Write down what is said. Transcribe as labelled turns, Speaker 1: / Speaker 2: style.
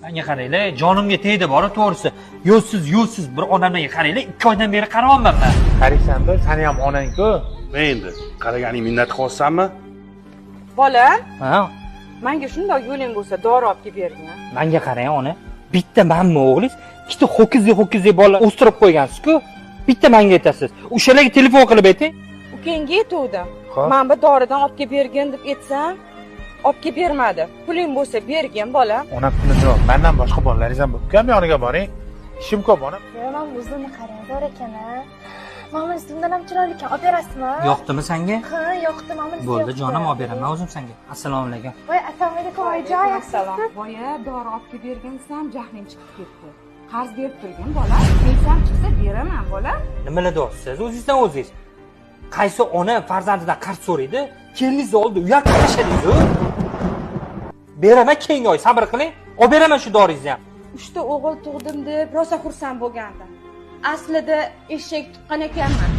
Speaker 1: Menga qaranglar, jonimga tegdi bori to'g'risi. Yo'lsiz, yo'lsiz bir onamga qaranglar, 2 oydan beri qarayapman men.
Speaker 2: Qaraysan-da, sani ham onang-ku.
Speaker 3: Men endi qaraganing minnat qilyapsanmi?
Speaker 4: Bolam,
Speaker 1: Ha,
Speaker 4: menga shundoq yo'ling bo'lsa dori olib kelib bergin.
Speaker 1: Menga qarang ona. Bitta manmi o'g'lingiz? Ikkita ho'kizdek ho'kizdek bola o'stirib qo'ygansiz-ku. Bitta menga aytasiz. O'shalarga telefon qilib ayting.
Speaker 4: Ukangga aytuvdim.
Speaker 2: Xo'p.
Speaker 4: Men bu doridan olib kelib bergin deb aytsam, olib kelib bermadi. Puling bo'lsa bergin, bolam.
Speaker 2: Ona puli yo'q. Mendan boshqa bolalaringiz ham bor. Ukam yoniga boring. Ishim ko'p ona.
Speaker 5: Mana uzuni qarang, zo'r ekan a. Mana bunisi bundan ham chiroyli ekan, olib berasizmi?
Speaker 1: Yoqdimi senga?
Speaker 5: Ha, yoqdi, mana bunisi.
Speaker 1: Bo'ldi,
Speaker 5: yoqdi.
Speaker 1: jonim, olib beraman o'zim senga. Assalomu alaykum.
Speaker 5: Voy, assalomu alaykum, oyijon,
Speaker 4: Assalom.
Speaker 5: yaxshimisiz?
Speaker 4: Boya dori olib kelib bergin desam, jahling chiqib ketdi. Qarz berib turgin, bolam. Pensiyam chiqsa beraman, bolam.
Speaker 1: Nimalar deyapsiz? O'zingizdan o'zingiz. Qaysi ona farzandidan qarz so'raydi? Keliningizni oldi, uyatga tashladingiz-ku. Beraman keyingi oy, sabr qiling. Olib beraman shu doringizni ham.
Speaker 4: 3 ta o'g'il tug'dim deb rosa xursand bo'lgandim. Aslida eshak tuqqan ekanman.